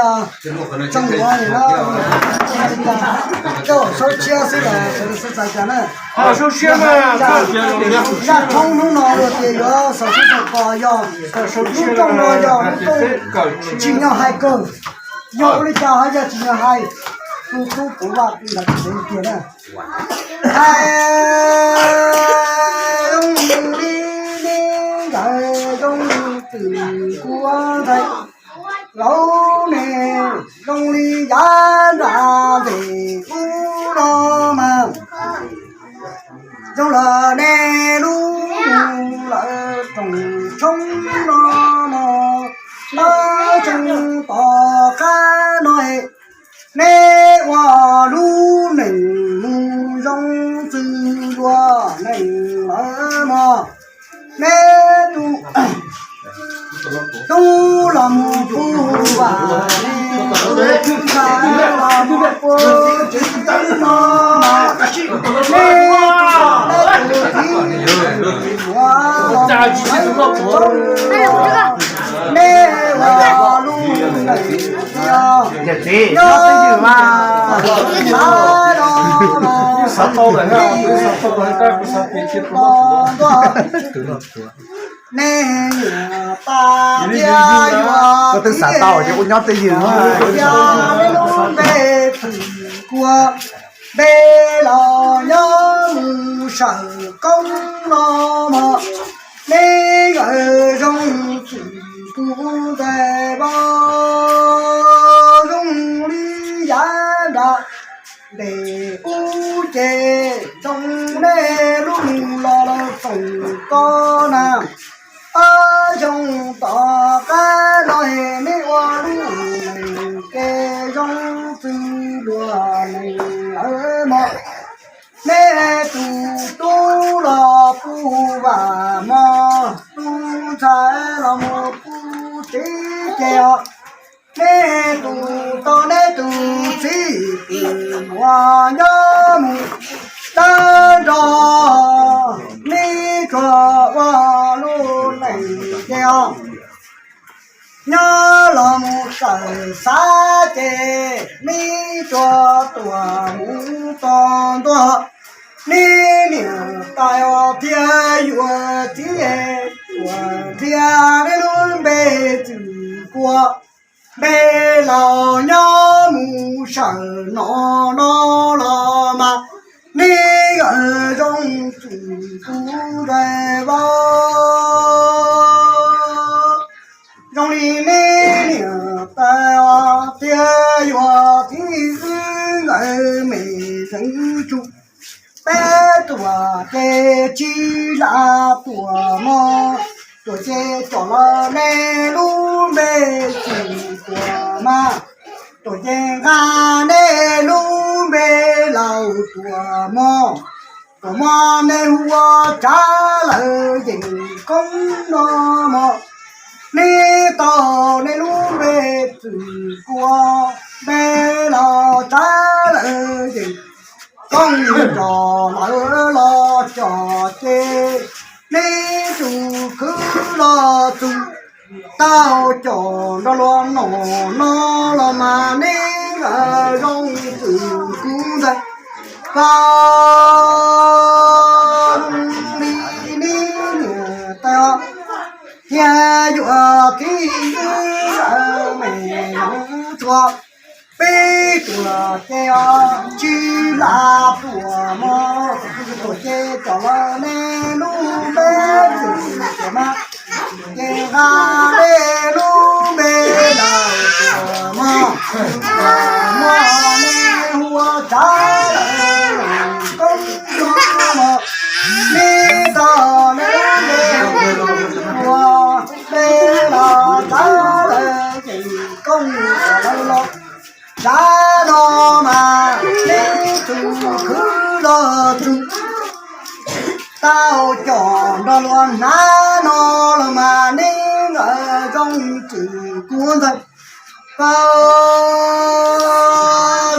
yog tsoom nuav no, coj saub tshiab xwb los sawv daws xav cas na. Zaj tshoob hnub no luag tias yuav xaus sib xaus ko yog lub rooj no yog lub rooj tsim nyog hais kawg, yog ua li cas ho yog tsim nyog hais, tus tub puv vaj ntawd tiag na. Hais zoo li ne nkawd zoo twm kua ntxhais, laus ne zoo li yav nram ntej ub no mas, zoo lawm ne lub mus lawm rooj tshoob no no, lawv tshoob tom qab no, neb ua lub neej mus zoo txwm luag neej lawm mog, neb tus tub los mus puv vam, neb tus ntxhais los mus puv tsev no, neb tus txiv ua los mus lawv, neb ua lub neej tiag, nyob twj ywm mas, xav tau lawm, xav tau lawm, ntuag, neb yuav tas thiab yuav, koj twb xav tau ces ua nyob twj ywm mas, neb lub npe txwm kua, npe los nyob mus sawm koob no mog, neb nkawd zoo txwm kua ntxhais vauv, zoo li yav nram ntej ub ces zoo neb lub mus los lawm txoos ko na. Ob xyoo tom qab no neb ua lub neej ke zoo txwm luag neej lawm mog, neb tus tub los puv vam mog, tus ntxhais los mus puv tsev ces os, neb tus tub neb tus txiv twb mus nyob mus tag nrho, neb tsuas ua lub neej ces os, nyob los mus sawm xav ces neb tsuas tuaj mus txog ntua, neb niam tais os thiab yuav txiv, tuaj nrhiav neb lub npe txwm kua, npe laus nyob mus sawm no no los mas, neb nkawd zoo txwm kua ntxhais vauv, zoo li neb niam tais os thiab yuav txiv, wb nkawd me xeem tsuj, peb tuaj ces tsis lam tuaj mog, tuaj ces coj los neb lub npe txwm tuaj mas, tuaj ces nqa neb lub npe laus tuaj mog, tuaj mog neb hu ua Tsav Lawm Yeej Koob no mog, neb tau neb lub npe txwm kua, npe los Tsav Lawm Yeej Koob, rov lawv los coj ces neb tus kwv los txwm tau coj nrog luag noj no los mas, neb nkawd zoo txwm kua ntxhais Koj li neb niam tais thiab yuav txiv wb me noov tsuag, peb tuam ces os tsis lam pluam mog, tuam ces cov lawv nej lub npe txwm tias mas, ces nqa nej lub npe lawm tuam mog, tuam mog nej hu ua Tsav Lawm Yeej Koob no mog, neb tau nej lub npe ua npe los Tsav Lawm Yeej Koob, cov lawv los Tsav no mas neb tus khwv los txug tau cov nrog luag hnav no los mas neb ntawd zoo txwm kuv ntxawg, pab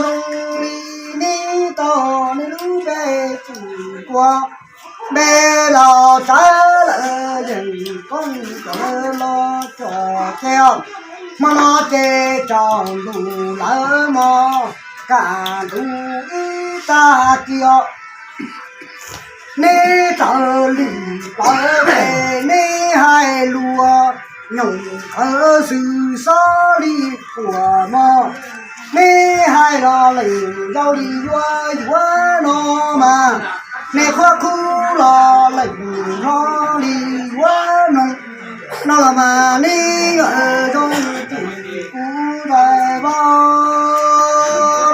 zoo li neb tau nej lub npe txwm kuv npe los Tsav Lawm Yeej Koob, cov lawv los cov ces os, hmo no ces tsaus ntuj lawm mog, kaj ntug ib tag kis os. Neb tawm lwm plawv ces neb hais lus nyoos qawv xwm xob li kuam mog, neb hais los lees yau li yuav yuav no mas, nej qhuab qhub los lees hlo li yuav mloog no los mas neb zoo txwm kuv ntxawg, pab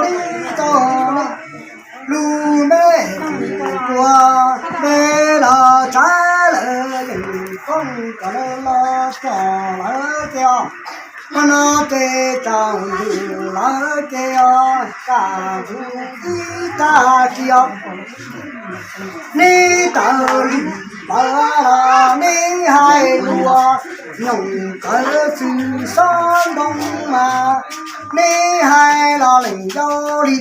neb tau lub npe txwm kuv npe los Tsav Lawm Yeej Koob, cov lawv los cov lawv ces os, hmo no ces tsaus ntuj lawm ces os, kaj ntug ib tag kis os. Neb tawm lwm plawv los neb hais lus nyoos qawv xwm xob ntoo mas, neb hais los lees yau li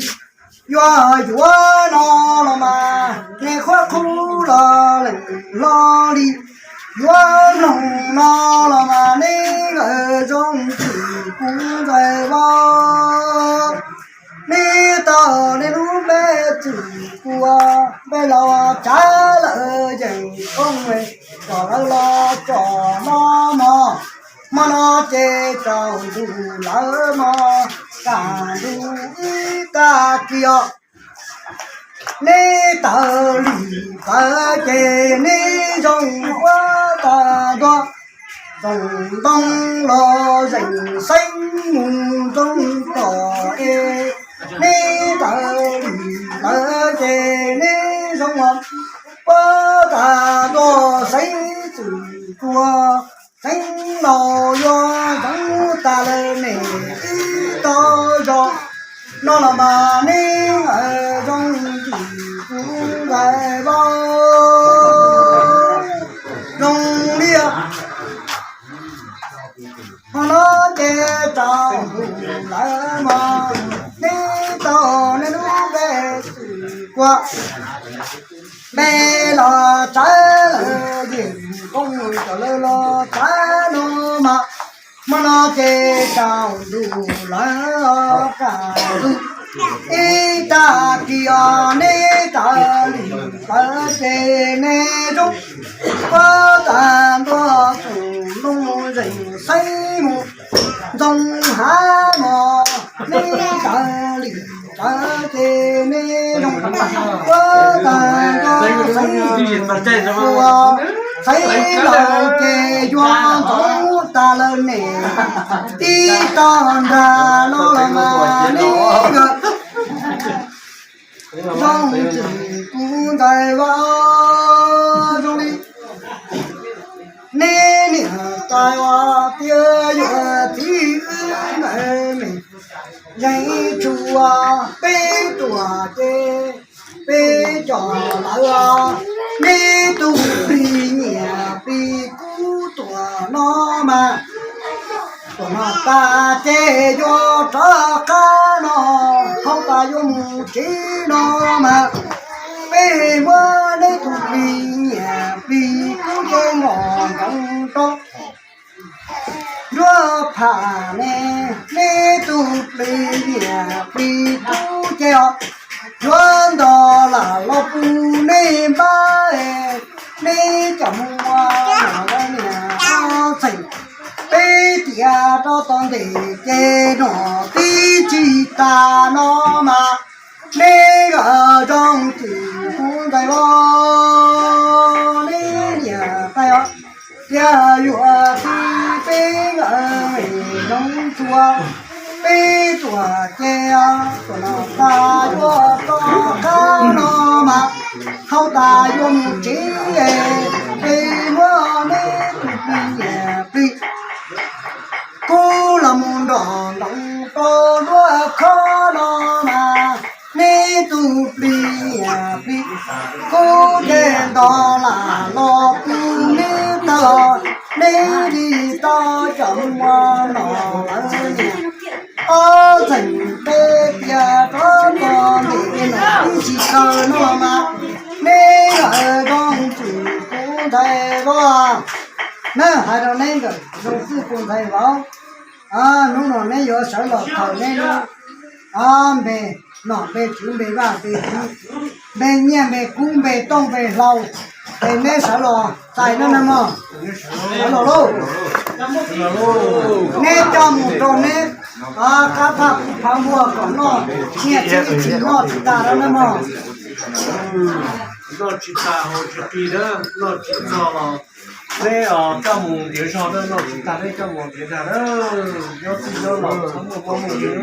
yuav yuav no los mas, nej qhuab qhub los lees hlo li yuav mloog no los mas neb zoo txwm kuv ntxawg, pab neb tau nej lub npe txwm kuv npe los Tsav Lawm Yeej Koob, cov lawv los cov no mog, hmo no ces tsaus ntuj lawm mog, kaj ntug ib tag kis os. Neb tawm lwm plawv ces neb zoo huab tag ntua, zoo ntoo los zeem xeeb mus zoo tom es. Neb tawm lwm plawv ces neb zoo huab tag ntua, xeeb txwm kuv xeeb los yuav ntxoov tag lawm nej ib tog zog no los mas neb zoo txwm kuv ntxawg, pab zoo li hmo no ces tsaus ntuj lawm mog, neb tau nej lub npe txwm kuv npe los Tsav Lawm Yeej Koob, cov lawv los Tsav no mas, hmo no ces tsaus ntuj lawm, kaj ntug ib tag kis os, neb tawm lwm plawv ces neb zoo huab tag ntua, zoo ntoo zeem xeeb mus zoo hav mog, neb tawm lwm plawv ces neb zoo huab tag ntua, xeeb mus ua xeeb laus ces yuav ntxoov tag lawm nej ib tog nrag no los mas neb zoo txwm kuv ntxawg, pab zoo li neb niam tais uas tias yuav txiv wb ntawd me yeej tsuas peb tuam ces peb cov lawv, neb tus plig nyiam plig kub tuam no mas, tuam no tas ces yuav rov qab no, hauv tas yuav mus tsev no mas, peb muab neb tus plig nyiam plig kub ces mom nkoos rau nruab pham ne, neb tus plig nyiam plig kub ces os, Yuav ntog lam los pub neb npab, neb cov muam no niam ob txheem, peb tiam rov tau ntes ces nom tib tsis tas no mas, neb zoo tsis pub ntxhais los neb niam tais os. Tias yuav tib peb nkawd zoo txua, peb tuam ces tuam no tas yuav rov qab no mas, haus tas yuav mus tsev, peb muab neb tus plig niam plig kub los mus nrog ntoos rau duab khob no mas, neb tus plig niam plig kub ces ntog lam los pub neb tag, neb li tau cov muam no lawm niam ob txheem, peb tiam rov tau ntes ces nom tib tsis tas no los mas, neb zoo tsis pub ntxhais los. Neb hais rau neb nkawd zoo tsis pub ntxhais los. Hnub no neb yuav sawv los thaum neb lub npe, nom npe tswv npe vaj npe tub, npe nyiaj npe kub npe tooj npe hlau, es neb sawv los txais no na mog. Sawv los lauj. Neb coj mus rau neb qab phaj phav npua kom noj, nyiaj txiag ib txhis noj tsis tas na mog. Noj tsis tas haus tsis qis na, noj tsis txog los neb coj mus ntiav zog na, noj tsis tas neb coj mus ntiav dag na. Nyob txij nyob los txhob muaj mob muaj nkeeg.